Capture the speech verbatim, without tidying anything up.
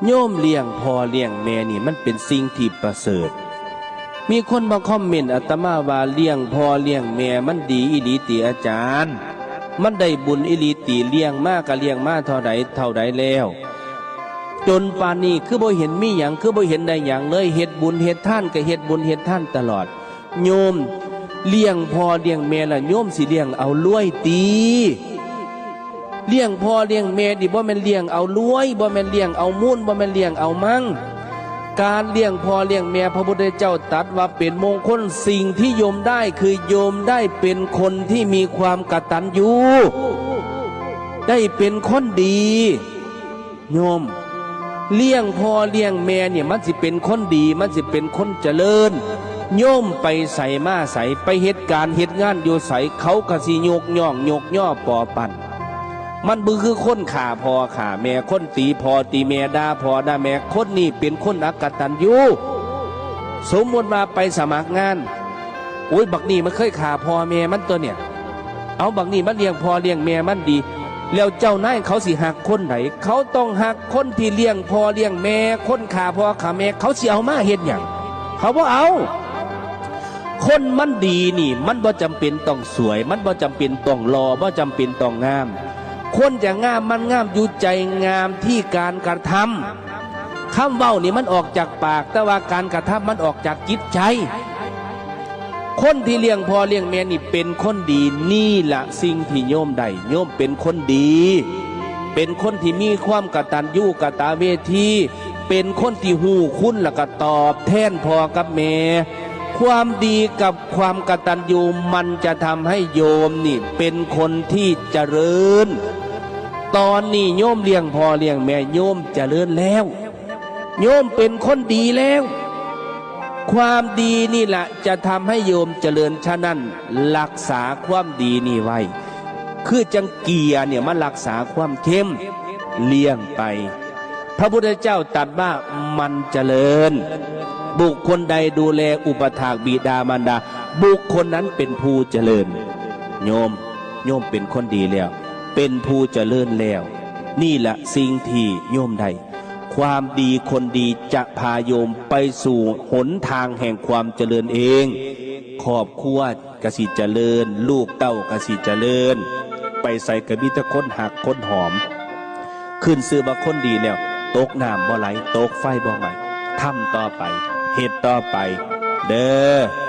โยมเลี้ยงพ่อเลี้ยงแม่นี่มันเป็นสิ่งที่ประเสริฐ มีคนมาคอมเมนต์อาตมาว่าเลี้ยงพ่อเลี้ยงแม่มันดีอีหลีติอาจารย์ มันได้บุญอีหลีติ เลี้ยงมาก็เลี้ยงมาเท่าใดเท่าใดแล้ว จนป่านนี้คือบ่เห็นมีหยัง คือบ่เห็นได้หยังเลย เฮ็ดบุญเฮ็ดทานก็เฮ็ดบุญเฮ็ดทานตลอด โยมเลี้ยงพ่อเลี้ยงแม่ละโยมสิเลี้ยงเอารวยติ เลี้ยงพ่อเลี้ยงแม่นี่บ่แม่นเลี้ยงเอารวย บ่แม่นเลี้ยงเอามูล บ่แม่นเลี้ยงเอามั่ง การเลี้ยงพ่อเลี้ยงแม่พระพุทธเจ้าตรัสว่าเป็นมงคล สิ่งที่โยมได้คือโยมได้เป็นคนที่มีความกตัญญู ได้เป็นคนดี โยม เลี้ยงพ่อเลี้ยงแม่เนี่ยมันสิเป็นคนดี มันสิเป็นคนเจริญ โยมไปไสมาไส ไปเฮ็ดการเฮ็ดงานอยู่ไส เขาก็สิยกย่องยกย่อปอปั่น มันบ่คือคนฆ่าพ่อฆ่าแม่ คนตีพ่อตีแม่ ด่าพ่อด่าแม่ คนนี้เป็นคนอกตัญญู สมมุติว่าไปสมัครงาน โอ้ย บักนี่มันเคยฆ่าพ่อแม่มันตัวเนี่ย เอาบักนี่มาเลี้ยงพ่อเลี้ยงแม่มันดี แล้วเจ้านายเขาสิฮักคนใด เขาต้องฮักคนที่เลี้ยงพ่อเลี้ยงแม่ คนฆ่าพ่อฆ่าแม่ เขาสิเอามาเฮ็ดหยัง เขาบ่เอา คนมันดีนี่ มันบ่จำเป็นต้องสวย มันบ่จำเป็นต้องหล่อ บ่จำเป็นต้องงาม คนจะงามมันงามอยู่ใจ งามที่การกระทำ คำเว้านี่มันออกจากปาก แต่ว่าการกระทำมันออกจากจิตใจ คนที่เลี้ยงพ่อเลี้ยงแม่นี่เป็นคนดี นี่ละสิ่งที่โยมได้ โยมเป็นคนดี เป็นคนที่มีความกตัญญูกตเวที เป็นคนที่ฮู้คุณแล้วก็ตอบแทนพ่อกับแม่ ความดีกับความกตัญญูมันจะทำให้โยมนี่เป็นคนที่เจริญ ตอนนี้โยมเลี้ยงพ่อเลี้ยงแม่ โยมเจริญแล้ว โยมเป็นคนดีแล้ว ความดีนี่แหละจะทำให้โยมเจริญ ฉะนั้นรักษาความดีนี่ไว้ คือจังเกียร์เนี่ยมารักษาความเข้ม เลี้ยงไป พระพุทธเจ้าตรัสว่ามันเจริญ บุคคลใดดูแลอุปถากบิดามารดา บุคคลนั้นเป็นผู้เจริญ โยม โยมเป็นคนดีแล้ว เป็นผู้เจริญแล้ว นี่แหละสิ่งที่โยมได้ ความดีคนดีจะพาโยมไปสู่หนทางแห่งความเจริญเอง ครอบครัวกสิเจริญ ลูกเต้ากสิเจริญ ไปไสกะมีแต่คนฮักคนหอม ขึ้นชื่อว่าคนดีแล้ว ตกน้ำบ่ไหล ตกไฟบ่ไหม้ ทำต่อไป เฮ็ดต่อไป เด้อ